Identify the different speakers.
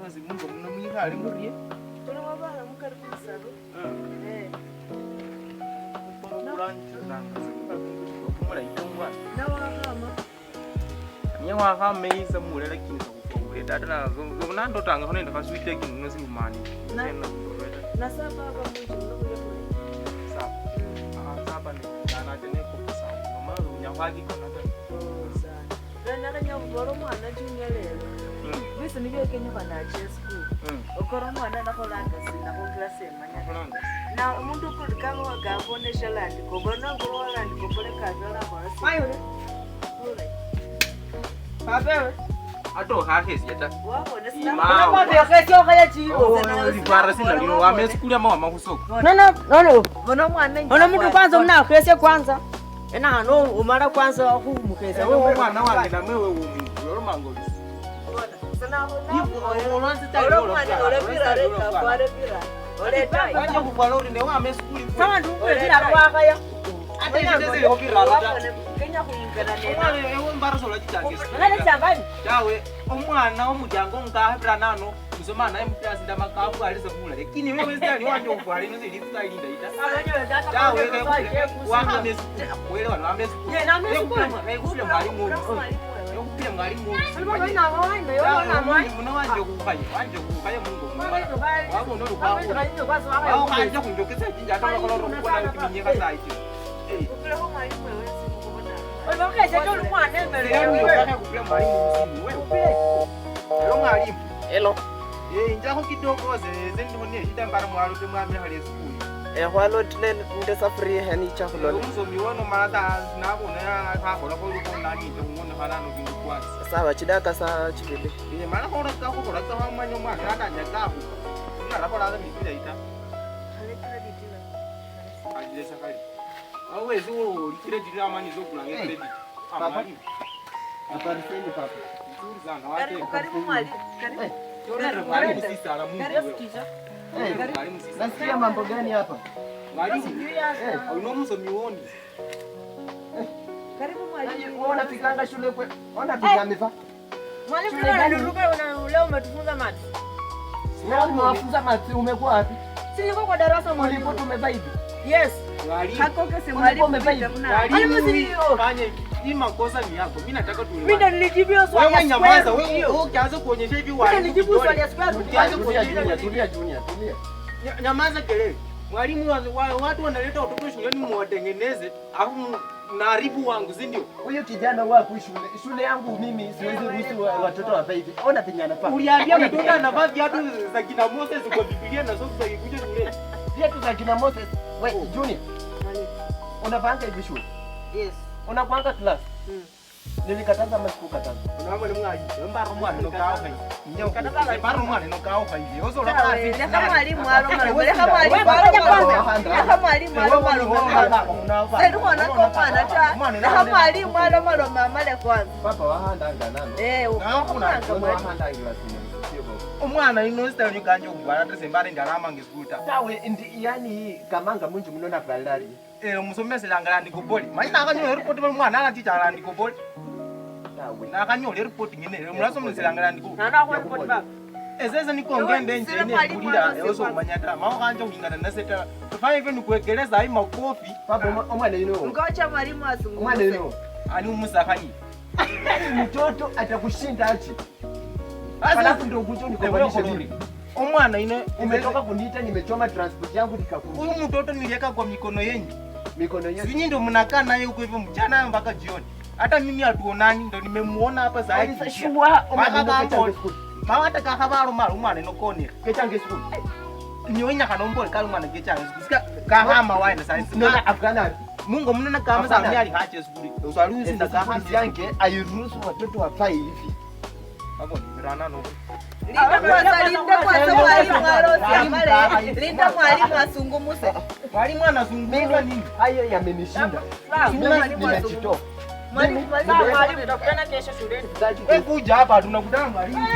Speaker 1: Bakhasi mungo muno mwikhale murye.
Speaker 2: Tulimo bana mukari khumusalo.
Speaker 1: Niye wakhameyisa mule lakini sakufwa tata nandotangakho nende khaswiti lakini nono silumani.
Speaker 2: Nasaba munju muno khulya khuli.
Speaker 1: Saba ne nekopa sawa nomala unya khwakikona ta.
Speaker 2: Nakhenya khubola omwana Junior lelo. Bisi nibyo kenyikhana ache school. Okora omwana nakholanga sina khukila semanya. Na omundu ukulikanga wakabona eshalandika obona nangolo walandika obole kazi alakhola
Speaker 3: Mayo. Pape.
Speaker 1: Ata okhakhesya ta.
Speaker 2: Wabona
Speaker 1: Ima.
Speaker 3: Unakwambia okhaya chibo.
Speaker 1: Lifara sina lino wama esikuli ama wama khusoko.
Speaker 3: No no no no.
Speaker 2: Bona omwana
Speaker 3: Ono mtu kwanza mnakhesya kwanza. Ena hano umala kwanza khumukhesya.
Speaker 1: Wewe omwana wange namwe wewe umindu olomanga olisi. Wanje khufwala ori ne wama esikuli.
Speaker 3: Sawa ndukule bila kwakhaya.
Speaker 1: Ata esitesilikho biraro ta.
Speaker 2: Kenya khuyingana
Speaker 1: Omwana ewe mbara solachitanga esikuli.
Speaker 3: Ngale changani.
Speaker 1: Tawe omwana omulyango ngakhabira nano musoma naye muklasi ndamakafu alise bula lakini wewe style wanje ufwala ino sili style indayi ta. Tawe wakhama esikuli welewa wama esikuli.
Speaker 3: Ye nami esikuli.
Speaker 1: Ekupile mwalimu omu. Ekupile mwalimu omu. Muno wanje kukhaya wanje kukhaya mungo wabona olukwawo khanje khunjokesa jinja ata wakhola uri khubona kiminyekha sayi chino. Hello mwalimu.
Speaker 4: Hello.
Speaker 1: Injakho kidogo sese ndikho neshida mbara mwalote mwamile khale esikuli.
Speaker 4: Khwalotile nde safuria yani chakhulola.
Speaker 1: Omusomi wono mala ta nabona khakholakho olukho nanyite khung'onekha nano bindu kwasi.
Speaker 4: Sawa chidaka saa chibili.
Speaker 1: Mala kholaka khukholaka wamanya omwana atanya kakhupa. Nalakholanga bindu bilayi ta. Ajilesa khali. Awezi uli credit amani zokulanga credit.
Speaker 4: Papa. Habari zenu papa.
Speaker 1: Nzuri sana wake.
Speaker 2: Karibu mwalimu. Karibu.
Speaker 1: Mwalimu sisi ala Mungu wewe. Mwalimu sisi.
Speaker 4: Nasikia mambo gani hapa?
Speaker 1: Mwalimu. Uno msomi woni.
Speaker 2: Karibu mwalimu.
Speaker 4: Wewe unapikanga shule kwe? Ona pika amevaa.
Speaker 3: Mwalimu leo unaniruka leo umetufunza maths.
Speaker 4: Wewe umewafunza maths umekuwa wapi?
Speaker 3: Si niko kwa darasa
Speaker 4: Ulipo
Speaker 3: mwalimu.
Speaker 4: tumevaa hivi.
Speaker 3: Yes.
Speaker 1: Mwalimu.
Speaker 2: Hakoke si mwalimu.
Speaker 1: Mwalimu. Fanya hivi. Hii makosa ni yako. Mimi nataka
Speaker 3: Mimi ndo
Speaker 1: tuelewane.
Speaker 3: nilijibu hiyo swali.
Speaker 1: Wewe nyamaza. Wewe ukianza kuonyesha hivi
Speaker 3: Mimi
Speaker 1: walimu.
Speaker 3: nilijibu swali ya square root.
Speaker 1: Ukianza
Speaker 4: Tulia
Speaker 1: kuonyesha
Speaker 4: Junior, tulia Junior, tulia.
Speaker 1: Nyamaza kelele. Mwalimu watu wanaleta watoto shuleni muwatengeneze, alafu mnaharibu wangu, si ndio?
Speaker 4: Huyu kijana wapi shule? Shule yangu mimi siwezi ruhusu watoto wavae hivi. Ona penye anafaa.
Speaker 1: Uliambia mtoto anavaa viatu za kina Moses kwa Biblia na socks za kikuja shuleni.
Speaker 4: Viatu za kina Moses. We Junior. Unavaanga hivi shule?
Speaker 3: Yes.
Speaker 4: Unakuanga class? Nilikataza ama sikukataza?
Speaker 1: Unaona mwalimu aje? Mbaro mwana no kao hai. Mbaro mwana no kao hai. Yoso la kazi.
Speaker 2: Leka mwalimu alomalome. Leka mwalimu alomalome. Leka mwalimu alomalome. Selikhona komwana ta. Leka mwalimu alomalome amale kwanza.
Speaker 4: Papa wahandanga nano.
Speaker 1: Nakuna.
Speaker 4: Ono wahandangira sino. Sio baba.
Speaker 1: Umwana ino style yukanje kugwara tese mbare ndalama ngesikuli ta.
Speaker 4: Tawe ndi yani kamanga munju munona valari.
Speaker 1: Musomesela ngala ndikoboli. Manje nakanyola report mwana mwana alaticha ala ndikoboli.
Speaker 4: Tawe.
Speaker 1: Nakanyola report ngene. Mulasomesela ngala ndikoboli.
Speaker 3: Nana kwa report baba.
Speaker 1: Esese nikongende nje nekulira yoso kumanya ta. Mawo kanje kuyingana naseta. Tufanye hivyo nikuwekeleza hii makofi.
Speaker 4: Papa omwana ino.
Speaker 2: Ngoja mwalimu
Speaker 4: Omwana
Speaker 2: azungumze.
Speaker 4: ino.
Speaker 1: Ani umusakani.
Speaker 4: Mtoto atakushinda aje. Alafu ndio ukuje unikopanishe mimi.
Speaker 1: Omwana ino
Speaker 4: Umetoka kuniita nimechoma transport yangu nikakuja.
Speaker 1: Huyu mtoto niliweka kwa mikono yenyu.
Speaker 4: Mikono yetu.
Speaker 1: Sinyi ndo mnakaa naye huko hivyo mchana mpaka jioni. Hata mimi hatuonani ndo nimemuona hapa saa hii.
Speaker 4: Alisa shua omwana ino kechange school.
Speaker 1: Mama hata kakhabalo mara umwana ino konera.
Speaker 4: Kechange school.
Speaker 1: Niwe nyakha nombole kali umwana kechange school. Sika kahama waina saa hizi.
Speaker 4: Nona Afghana.
Speaker 1: Mungu mnene kama saa mimi alihache school. Usaluzi ndakahama.
Speaker 4: Yange airuhusu watoto wavae hivi.
Speaker 1: Hapo ni no.
Speaker 2: Linda kwanza, linda kwanza mwalimu alosi amale. Linda mwalimu azungumze.
Speaker 1: Mwalimu anazungumza nini?
Speaker 4: Hayo yamenishinda. Mimi
Speaker 2: Mwalimu
Speaker 4: nimejitoa.
Speaker 2: Mwalimu, mwalimu.
Speaker 3: Sawa mwalimu, tutakutana kesho shuleni.
Speaker 1: Wewe kuja hapa tunakutana mwalimu.